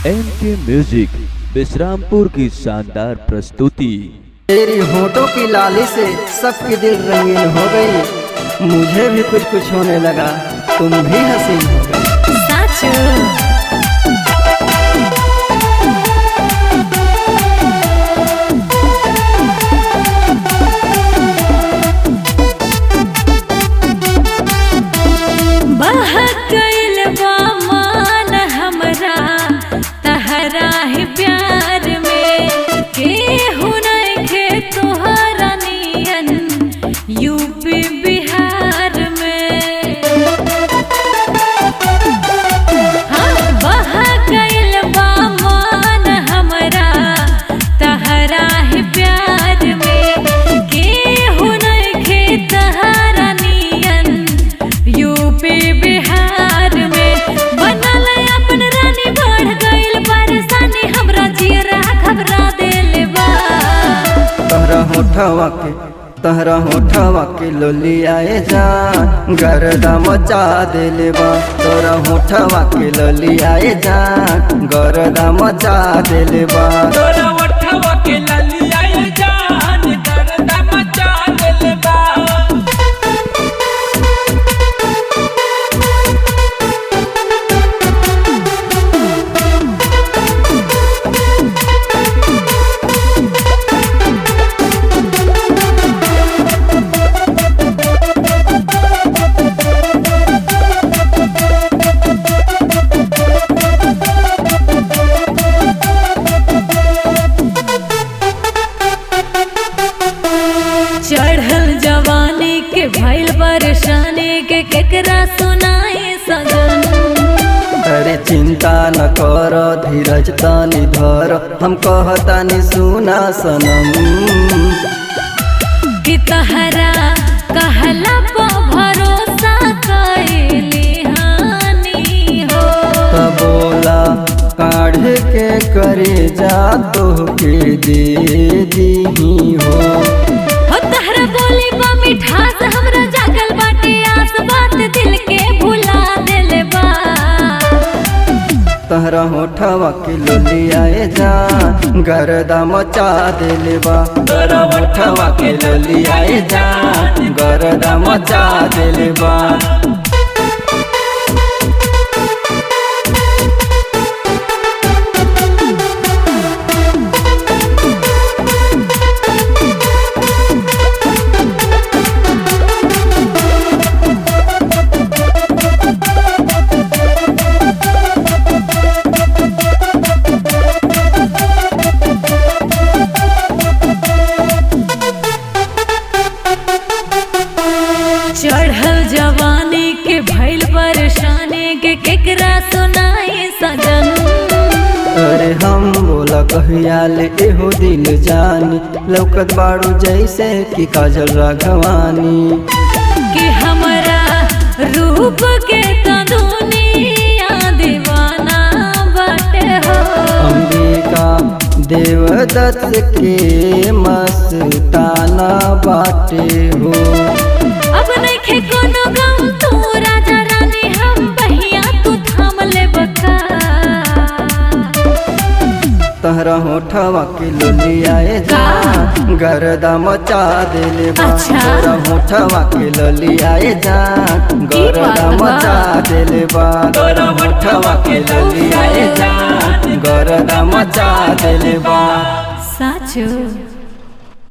M के music Vishrampur की शानदार प्रस्तुति। तेरी होठों की लाली से सबकी दिल रंगीन हो गई, मुझे भी कुछ कुछ होने लगा, तुम भी हसीन हो गई। साचो। बहकइल बा मान हमरा तहरा ही प्यार में, केहू नइखे तोहरा नियन यूपी बिहार में। हाँ, बहकइल बा मान हमरा तहरा ही प्यार में, केहू नइखे तहरा नियन यूपी बिहार में। बनल अपन रानी बढ़ गइल परेशानी, हमरा जियरा घबरा देले बा। तहरा होठवा के, तहरा होठवा के लोली आए जान गर्दा मचा देले बा। तोरा होठवा के लोली आए जान गर्दा मचा देले बा। तोरा ओठवा के ललिया जान दर्द मचा देले बा। चढ़ल जवानी के भइल परेशानी के केकरा सुनाई सजन। अरे चिंता न कर, धीरज तानी धर, हम कहतानी सुना सनम। कि तहरा कहला पा भरोसा कइली हानि हो। त बोला काढ़ के करे जा तोहके दे दीही हो। हो तहरा बोली बा मिठास, हमरा जागल बाटे आस, बात दिल के भुला देले बा। तहरा होठवा के लोली आए जा गर्दा मचा देले बा। तोरा होठवा के लोली आए जा गर्दा मचा देले बा। चढ़ल जवानी के भइल परेशानी के केकरा सुनाई सजन। अरे हम बोला कहिया ले एहो दिल जानी, लौकत बाड़ू जैसे कि काजल राघवानी। कि हमरा रूप के त दुनिया दीवाना बाटे हो। अंबिका देवदत्त के मस्ताना बाटे हो। अब नइखे कोनो गम, तू राजा रानी हम बहिया, तू थाम ले बका। तहरा होठवा के लोली आए जा गर्दा मचा देले बा। अच्छा। तोरा होठवा के लोली आए जा गर्दा बात बा। मचा देले बा। तोरा ओठवा के ललिया जान गर्दा मचा देले बा। साचो।